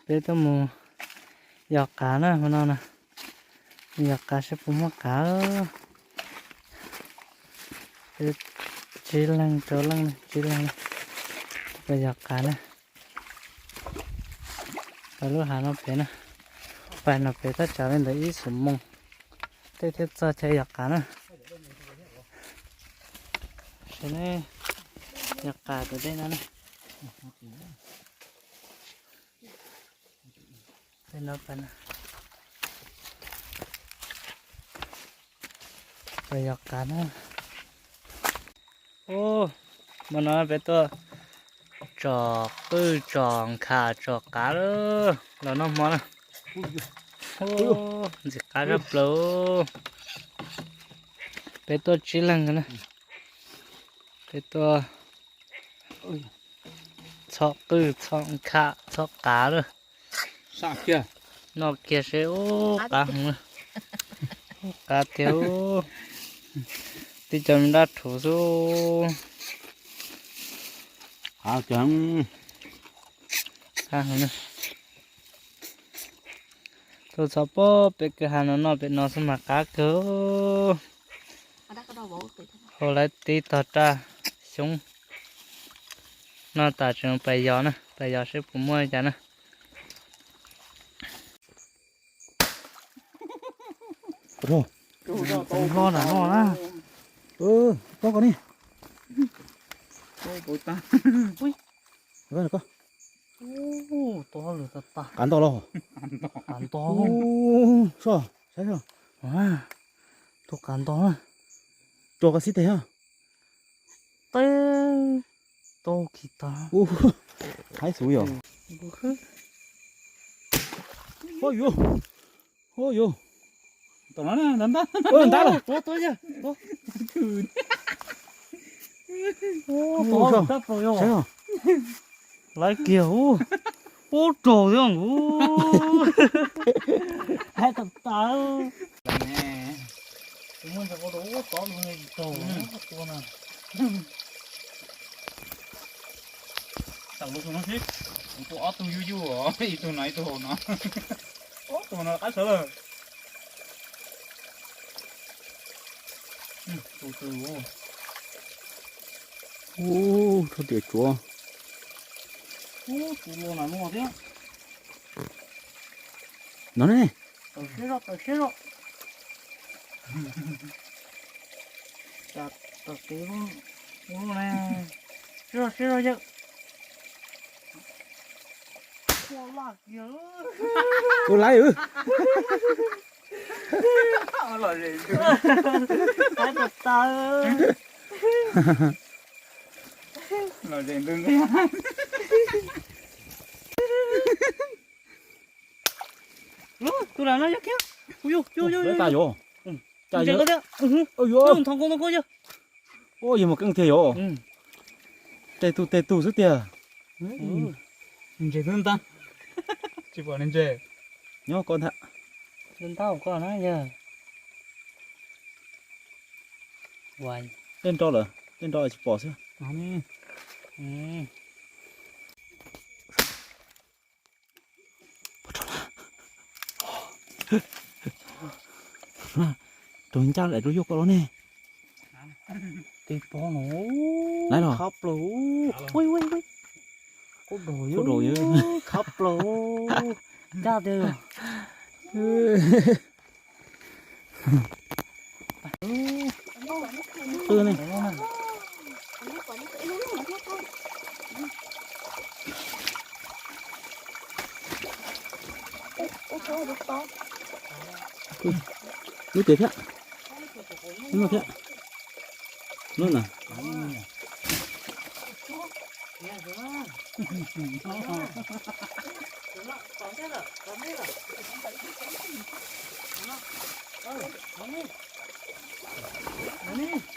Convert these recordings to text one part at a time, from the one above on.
Peb tuaj mus yos qav na, hmo no na, yos qav saib puas muaj qav. Peb tsib leeg rau leej, tsib leeg na, peb yos qav na. Pais lub hav no pem na, pais no pem tab tsam li ntawd ib xuab moos, tej thiaj txog chaw yos qav na. Saib ne, yos qav tom dej no na. Pais yos qav na. Ub, hmo no peb tuaj tsom qwj tsom nkham tsom qav lawm, los noj hmo na. Ub, ntxim qab zaj plaws. Peb tuaj tsib leeg na. Peb tuaj txhom qwj txhom nkham txhom qav lawm. Noj kiag seb ub qab heev, ub qab tiag, tib co me dab rhuv xwb. Qab heev. Tuaj txog pem kwj ha no noj pem no xwb mas qab kawg. Hau lawv tib tog raj xyoob. No tas tseem pais yos na, pais yos seb puas muaj cas na. Hlo na, hlo na. Koj koj ni. Qab nto los. Qab nto. Soj, saib soj. Tus qab nto na. Tso koj xib teg ha. Teb, tau kiag tag. Haib xwb yog. Ua yuav, ua yuav. Tom no na, ntab ntab. Ntab lawm. Saib os. Laiv kiag ub. Ub raug thiab ub. Haib tas tas. Kuv muab ntsaws ua rau ub tod los tsis raug tua na. Tau lub no sib, kuv tua ob tug yuj yuj os, ib tug no ib tug hauv no. Ob tug no qab sawv lawm. Tus twg? Ub, rau tias tsuav. Ub, tus lo na no thiab. No ne. Tawm siab zog, tawm siab zog. Cas tawm kev ub ne. Siab zog, siab zog yawg. Ua laj kiag. Ua laj. Lom zem ntws. Lom zem ntws. Lom zem ntws. Tus lam no yog kiag. Ua yuav, ua yuav, ua yuav. Cas yog? Ntog koj, ntog koj yog. Ua yog mas keej tiag yog. Tej tug tej tug xwb tiag. Ntses twb ntag. Tsis pom ntses. Nyob koj ntag. Ntau koj na yog. Dej nro lawm, dej nro tsis pom xwb. Rau ncaj lawm rau yuav koj los ne. Tib pob no. Laiv los. Khab plaws. Ui ui ui. Kub dog yog. Khab plaws. Ncaj tiag. Twb ne. Lub tiag thiab. Lub no thiab. Lub na.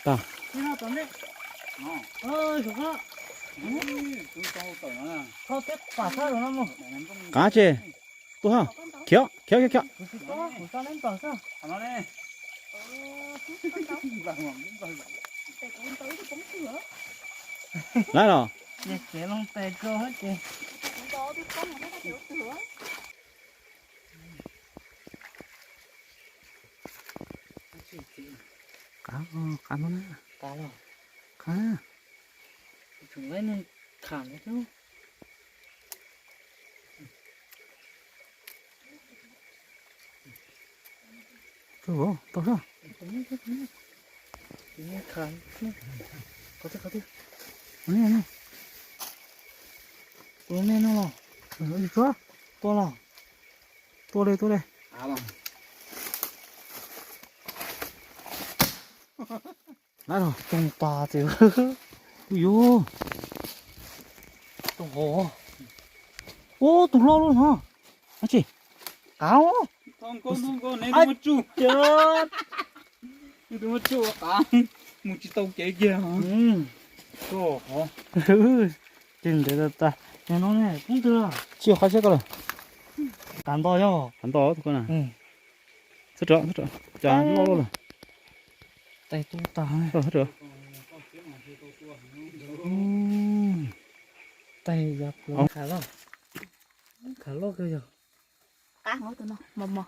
Tas. Qab tse. Tuaj ha. Khiav, khiav, khiav, khiav. Laiv los. Qab, qab no na. Qab. Tau, tau. Tus me no los, tua los, tua li, tua li. Lab los toog tas ces, ui yuv, toog hov. Ub, tus loj loj no. Ab tsi, qav. Mus tsis tau kev kiag. Ces ntev tas tas no ne, poob twg lawm? Tsis qhov siab koj lawm. Qav nto yog. Qav nto tus ko na. Txhob rov, txhob rov, cas loj loj lawm. Tais tu tas. Tais yog khav loj, khav loj kawg yog. Qab hauv tus no mos mos.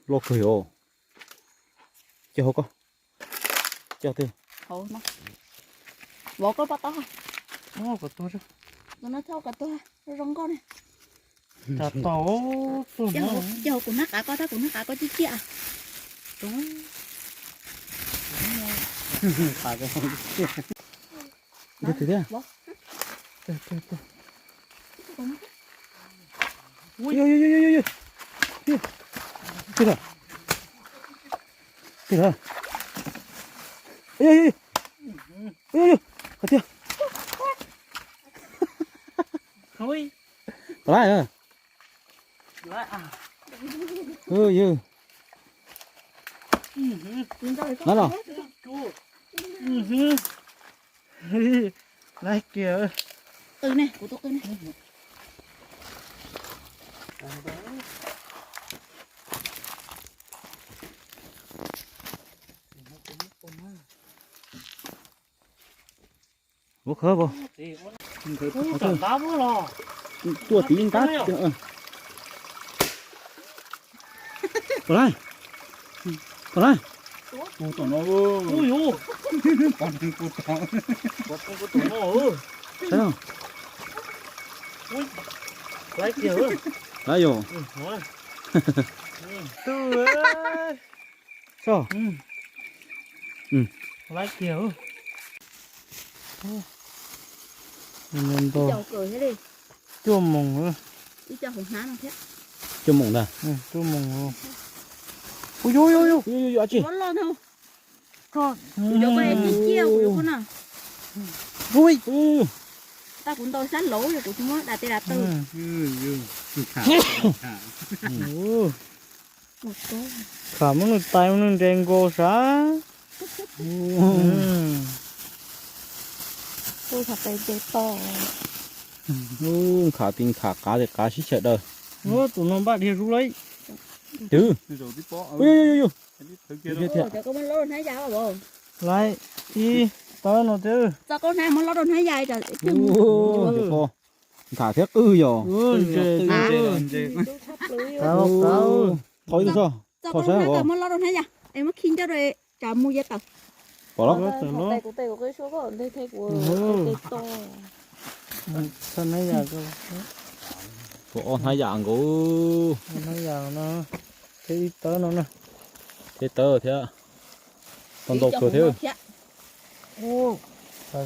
Loj kawg yog. Cia hauv koj. Cia twg? Hauv no. Vov koj poj tau. Kom tuag. Tus no txhob kom tuag, zoo nkauj ne. Cas tau tuag no. Cia hauv kuv hnab qav koj, tab kuv hnab qav koj ciaj ciaj. Ntej twg thiab? Yog, yog, yog, yog, yog. Twg lawm? Twg lawm? Yog, yog, yog. Yog, yog, yog. Qhov tiag. Pom lawm. Yog. Lawm los. Laib kiag. Qw ne, kuv tuaj qw ne. Ua khawb pom. Tuaj tiv ntab. Pom lawm. Pom lawm. Ub yus. Pom tus no. Laib kiag. Laib yus. Laib kiag. Cuaj moos. Cuaj moos ntag. Cuaj moos. Ua yuj yuj yuj. Ua, tab kuv ntaus sab laud yog kuv tsis muab da tej da tw. Kham muab nws tais muab nws nres nkaus sav. Kham ti kham qav ti qav sib chaw daws. Tus no npaj dhia zus lawm. Twb. Laiv ib tawb no twb. Ntham thiab qwj yog. Thaum ib tug tso, thaum saib os. Muab lob rau hnab yas es muab khi ncauj rau tsam mus yav tawm. Pom los. Tua ob hnab yam nkaus. Ib tawb no na. Thiab tawb thiab. Tau ntau kawg thiab.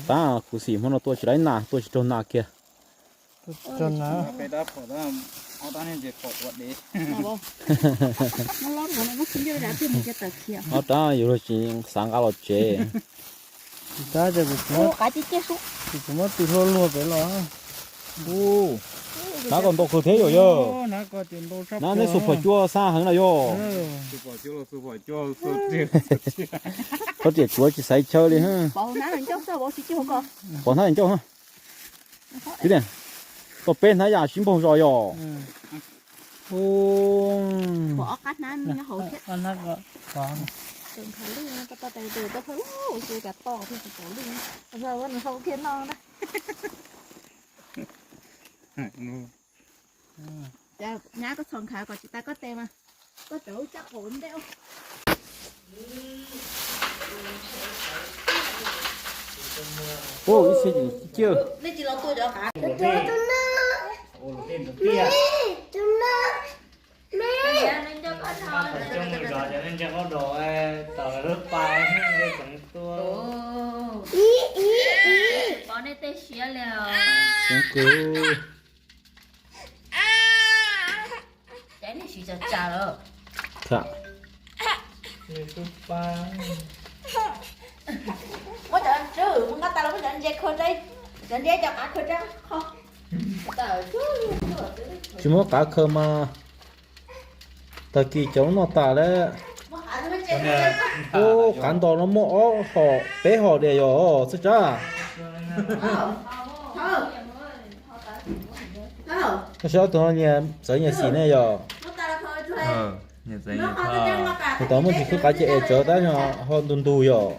Tab kuv xim hmo no tua tsis laib nas, tua tsis raug nas kiag. Ob rab yuav luag tsis xav nqa los tsev. Kuv tsis muab tus hlua luag pem los. Hnab ko ntau kawg thiab yom yog. Hnab neb xu phom cua xa heev na yog. Qhov riam tsuav tsis xaiv chaw li. Pom hnab ncauj. Tib tiag, tau peb hnab yam sib npaug zos yom. Nyab koj txhob nkhav kom tsis tas koj tes mas. Koj cov lub caj qaum ntej. Ua ib txhia ces ciaj. Nej tsis los tua cov qav. Pov nej tej siab li os. Coob kawg. Cov nej siv tsam tsam lawm. Tham. Muab cov tswb mus nqa tas los muab cov ntses khaws, cov ntses cov qav khaws rau qhov. Tsis muab qav khaws mas tag kis cov noj tas lawm. Ub, qav ntos no muaj ob hom peb hom diam yom xwb tsab. Koj saib ob tug no nyias txawv nyias xim ne yom. Tus tod muaj tsis khwb qav ces es tsawv tab ho ntug ntug yom.